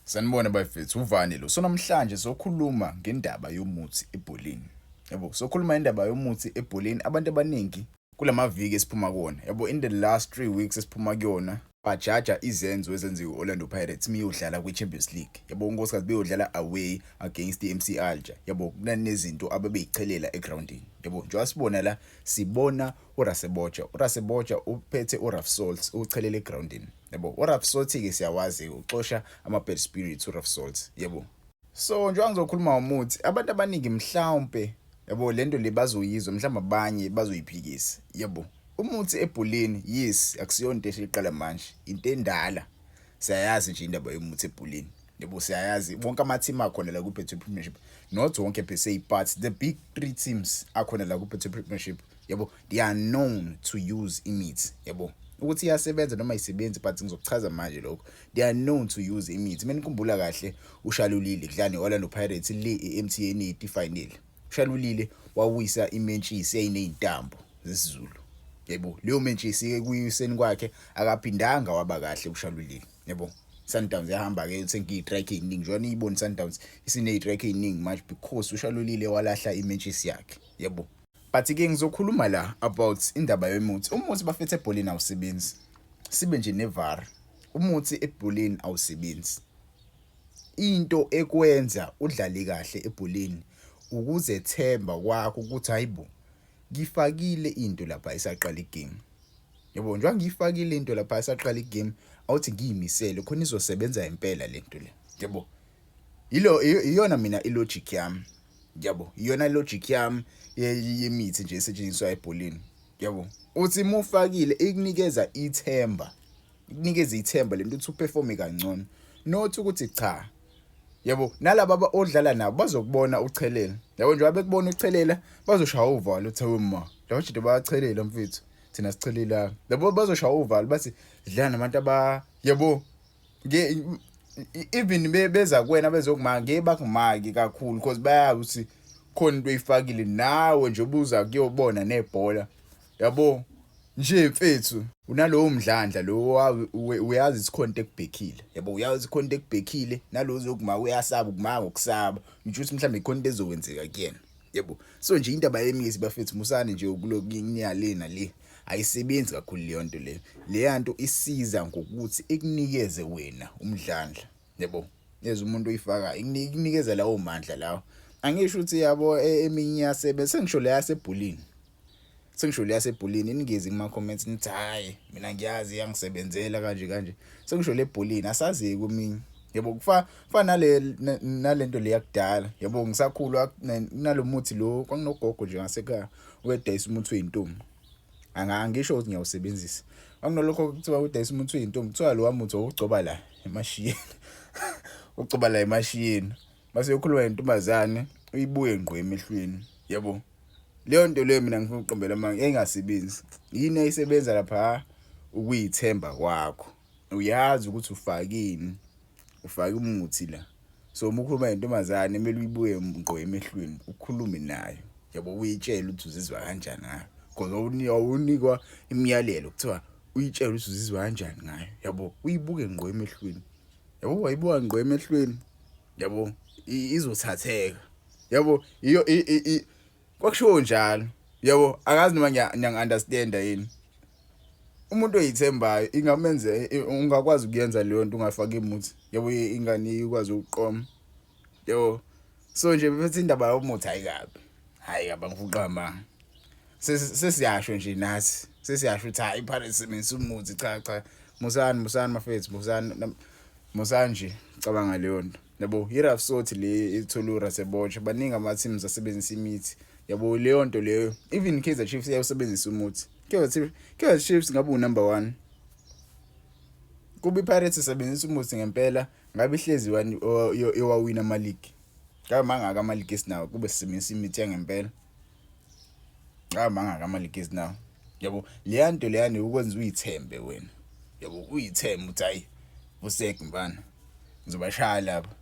Sanibona bafethu, uvani lo. So namhlanje sokhuluma ngendaba yomuthi ebholeni. Yabo, sokhuluma indaba yomuthi ebholeni. Abantu abaningi kulamaviki esiphuma kuwona, yabo, in the last 3 weeks esiphuma kuyona, bajaja izenzo ezenziwe Orlando Pirates miyodlala kwi-Champions League. Yabo, unkosikazi beyodlala away against i-MC Alger. Yabo, kunanezinto abebeyichelela egroundini. Yabo, njengoba sibona la, sibona uRaseboja. URaseboja uphethe uRaf Salt uchelela egroundini. Yabo, uRaf Salt ke siyawazi uxosha ama bad spirits uRaf Salt. Yabo. So njengoba ngizokhuluma ngomuthi, abantu abaningi mhlawumbe yabo lento le bazoyizwa, mhlawumbe abanye bazoyiphikisa. Yabo. Umuthi ebholeni, yes, akusiyona into eshiqala manje, into endala. Siyayazi nje indaba yomuthi ebholeni. Yabo, siyayazi wonke ama-team akhona la ku-Betway Premiership. Not wonke per se, but the big three teams akhona la ku-Betway Premiership. Yabo, they are known to use imithi. Yabo, ukuthi iyasebenza noma ayisebenzi, but ngizokuchaza manje lokho. They are known to use imithi. Mina ngikhumbula kahle uShalulile kudlala ne-Orlando Pirates le e-MTN 8 final. UShalulile wawisa imentshisi eyayiney'ntambo zesiZulu. Yebo, leyo mentshisi ke kuyiseni kwakhe akaphindanga waba kahle uShalulile. Yebo. Sundowns yahamba ke uthenga iy'strike ey'ningi njengoba niyibona Sundowns isine-y'strike ey'ningi manje because uShalulile walahla imentshisi yakhe. Yebo. But ke ngizokhuluma la about indaba yomuthi. Umuthi bafethu ebholeni awusebenzi. Sibe nje neVAR. Umuthi ebholeni awusebenzi. Into ekwenza udlale kahle ebholeni ukuzethemba kwakho ukuthi hayibo ngifakile into lapha isaqala igame. Yabo, njengoba ngiyifakile into lapha isaqala igame, awuthi ngiyimisele khona izosebenza impela lento le. Yabo. Yilo iyona mina ilogic yami. Yabo, iyona logic yami yemithi nje esetshenziswa ebholeni. Yabo. Uthi mufakile ikunikeza ithemba. Ikunikeza ithemba lento ukuthi uperforme kangcono. Not ukuthi cha. Yabo, nalaba odlala nabo bazokubona uchelela. Yabo, njengoba bekubona uchelela bazoshaya uvalo uthi hawe ma. Labo jide bayachelela mfethu. Thina sichelela. Yabo, bazoshaya uvalo bathi sidlala nabantu aba yabo nge even beza kuwena bezokumaka ngeke bakumaki kakhulu because bayazi ukuthi khona into oyifakile nawe nje ubuza kuyobona nebhola. Yabo nje mfethu unalowo mdlandla lo uyazi ukuthi khona into ekubhekile. Yabo, uyazi khona into ekubhekile nalo uzokumaka uyasaba ukumaka ngokusaba. Ngisho ukuthi mhlawumbe khona into ezokwenzeka kuyena. Yebo. So nje indaba yemithi bafethu musane nje ukulokunya le nale. Ayisebenzi kakhulu leyo nto leyo. Leya nto isiza ngokuthi ikunikeze wena umdlandla. Yebo. Neza umuntu oyifaka ikunikeza lawo mandla lawo. Angisho ukuthi yabo eminye iyasebenza, sengisho le yasebholini. Sengisho le yasebholini, ningezi kuma comments nithi hayi mina ngiyazi iyangisebenzela kanje kanje. Sengisho le bholini asazi kweminye. Yebo, kufa fana nale nalento le yakudala. Yabo, ngisakhulwa nalomuthi lo kwakunogogo nje ngasekhaya wedayisa umuthi weyintombi. Angisho ukuthi ngiyawusebenzisa. Kwakunolokho kuthiwa udayisa umuthi weyintombi, kuthiwa lo muthi owugcoba la emashiyeni. Ugcoba la emashiyeni. Mase uyokhuluma nentombazane uyibuye ngqo emehlweni. Yabo. Leyo nto leyo mina ngifuna ukuqambela amanga engasebenzi. Yini ayisebenza lapha? Ukuyithemba kwakho. Uyazi ukuthi ufakini. Ufake umuthi la. So uma ukhuluma nentombazane kumele uyibuye ngqo emehlweni, ukhulume nayo. Yabo, uyitshele ukuthi uzizwa kanjani ngayo. Because awunikwa imiyalelo kuthiwa uyitshele ukuthi uzizwa kanjani ngayo. Yabo, uyibuke ngqo emehlweni. Yabo, wayibuka ngqo emehlweni. Yabo, izothatheka. Yabo, iyo kwakushiwo njalo. Yabo, akazi noma ngiyangi-understand yini. Umuntu oyithembayo ingamenze ungakwazi ukuyenza leyo nto ungafaki umuthi. Yabo, ingane ikwazi ukuqoma. Yabo. So nje bese indaba yomuthi ayikabi. Hayi kabi, angifuni amanga. Sesiyasho nje nathi. Sesiyasho ukuthi hayi iPirates isebenzisa umuthi, cha cha. Musani musani mafethu, musani musani nje cabanga leyo nto. Yabo, iRaf Salt le ithola uRaseboja, baningi ama teams asebenzisa imithi. Yabo, leyo nto leyo even Kaizer Chiefs iyawusebenzisa umuthi. Kaizer Chiefs ngabe unumber 1. Kuba iPirates isebenzisa umuthi ngempela ngabe ihlezi yowawina ama league. Ngabe mangaka ama league esinawo kube sisebenzisa imithi yangempela. Ngabe mangaka ama league esinawo. Yabo, leya nto leyani ukwenza uyithembe wena. Yabo, uyithembe ukuthi hayi usek mfana. Ngizobashaya lapha.